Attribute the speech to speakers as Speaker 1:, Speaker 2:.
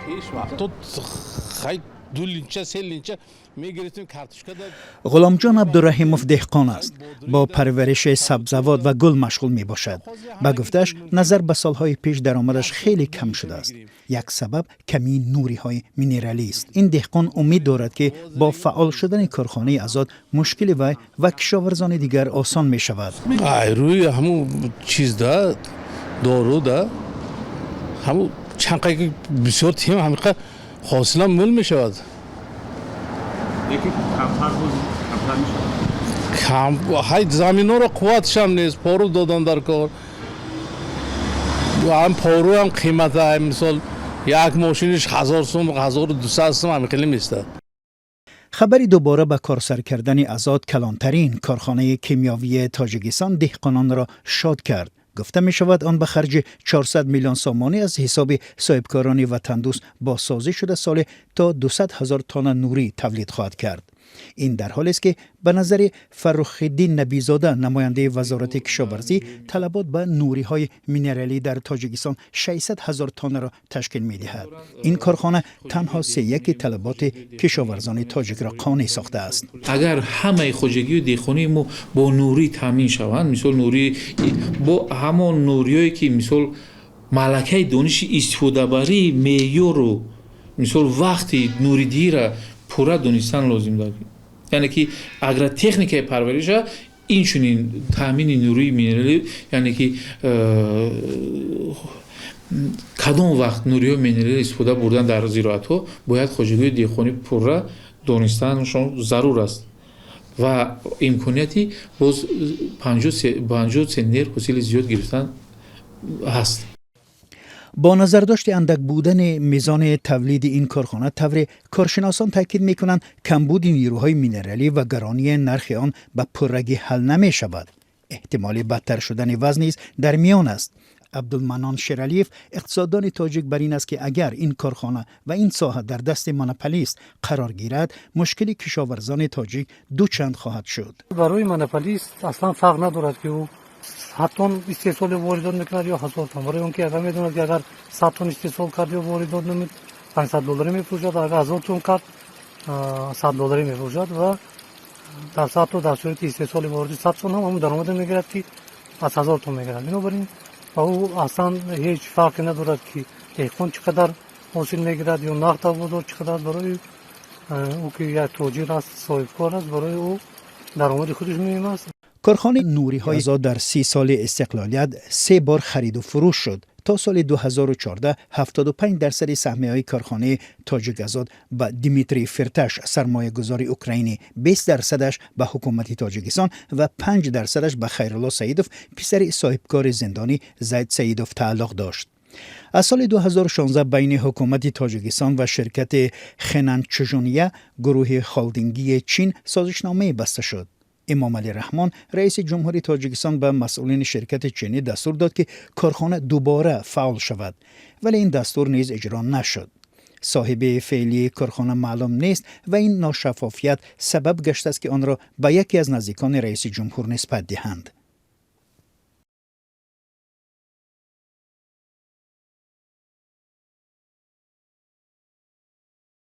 Speaker 1: Пеш вақто хай ду линча, се линча мегирифтем картошкада.
Speaker 2: Ғуломҷон Абдураҳимов деҳқон аст, бо парвариши сабзавот ва гул машғул мебошад. Ба гуфтааш, назар ба солҳои пеш даромадаш хеле кам шудааст. Як сабаб камии нуриҳои минералист. Ин деҳқон умед дорад, ки бо фаъол шудани корхонаи Азот мушкили вай ва кишоварзони дигар осон мешавад.
Speaker 1: Ай рӯи ҳамун чизда, доруда, ҳамун чанд ки бисёр тим, ҳамиқа ҳосилам мул мешавад.
Speaker 3: Лекин камтар, боз камтар мешавад.
Speaker 1: Кам ҳай, заминҳоро қувватшам нест, пору додан дар кор, ҳам поруам қимата. Мисол, як мошиниш 1000 сум, 1200 сум, ҳами хеле местад.
Speaker 2: Хабари дубора ба кор сар кардани Азот, калонтарин корхонаи кимиёвии Тоҷикистон, деҳқононро шод кард. Гуфта мешавад, он ба харҷи 400 миллион сомонӣ аз ҳисоби соҳибкорони ватандӯст бозсозӣ шуда, соле то 200 ҳазор тонна нурӣ тавлид хоҳад кард. Ин дар ҳолест, ки ба назари Фаррухиддин Набизода, намояндаи Вазорати кишоварзӣ, талабот ба нуриҳои минералӣ дар Тоҷикистон 600 ҳазор тоннаро ташкил медиҳад. Ин корхона танҳо сеяки талаботи кишоварзони тоҷикро қонеъ сохтааст.
Speaker 4: Агар ҳамаи хоҷагию деҳқонии мо бо нурӣ таъмин шаванд, мисол, нурӣ бо ҳамон нуриҳое, ки, мисол, малакаи дониши истифодабарии меъёру, мисол, вақти нуридиҳира пурра донистан лозим дорад, яъне ки агротехникаи парвариша, инчунин таъмини нурии минералӣ, яъне ки кадом вақт нуриҳои минералӣ истифода бурдан дар зироатҳо бояд, хоҷагии деҳқонӣ пурра донистанашон зарур аст ва имконияти боз 50 центнер ҳосили зиёд гирифтан ҳаст.
Speaker 2: Бо назардошти андак будани мизони тавлиди ин корхона, тавре коршиносон таъкид мекунанд, камбуди нерӯҳои минералӣ ва гаронии нархи он ба пуррагӣ ҳал намешавад. Эҳтимоли бадтар шудани вазъ низ дар миён аст. Абдулманон Шералиев, иқтисоддони тоҷик, бар ин аст, ки агар ин корхона ва ин соҳа дар дасти монополист қарор гирад, мушкили кишоварзони тоҷик дучанд хоҳад шуд.
Speaker 5: Барои монополист аслан фарқ надорад, ки ӯ 100 тонн истеҳсоли воридот мекунад ё 1000 тонн, барои он ки агар медонад, ки агар 100 тонн истеҳсол кард ё воридот намуд, 500 долларӣ мефурӯшад, агар 1000 тонн кард, 100 долларӣ мефурӯшад ва дар 100 тонн, дар сурати истеҳсоли воридӣ 100 тонн ҳам ҳамон даромаде мегирад, ки аз 1000 тонн мегирад. Бинобар ин ба ӯ аслан ҳеҷ фарқе надорад, ки деҳқон чӣ қадар ҳосил мегирад ё нарх дар бозор чӣ қадар. Барои ӯ, ки як тоҷир аст, соҳибкор аст, барои ӯ даромади худаш муҳим аст.
Speaker 2: Корхонаи нуриҳои Азот дар 30 соли истиқлолият се бор хариду фурӯш шуд. То соли 2014 75 дарсади саҳмияҳои корхонаи Тоҷиказот ба Дмитрий Фирташ, сармоягузори украинӣ, 20 дарсадаш ба ҳукумати Тоҷикистон ва 5 дарсадаш ба Хайрулло Саидов, писари соҳибкори зиндонӣ Зайд Саидов тааллуқ дошт. Аз соли 2016 байни ҳукумати Тоҷикистон ва ширкати Хенан Чжунъя, гурӯҳи холдингии Чин, созишномае баста шуд. Эмомалӣ Раҳмон, раиси ҷумҳури Тоҷикистон, ба масъулини ширкати чинӣ дастур дод, ки корхона дубора фаъол шавад, вале ин дастур низ иҷро нашуд. Соҳиби феълии корхона маълум нест ва ин ношаффофият сабаб гаштааст, ки онро ба яке аз наздикони раиси ҷумҳур нисбат диҳанд.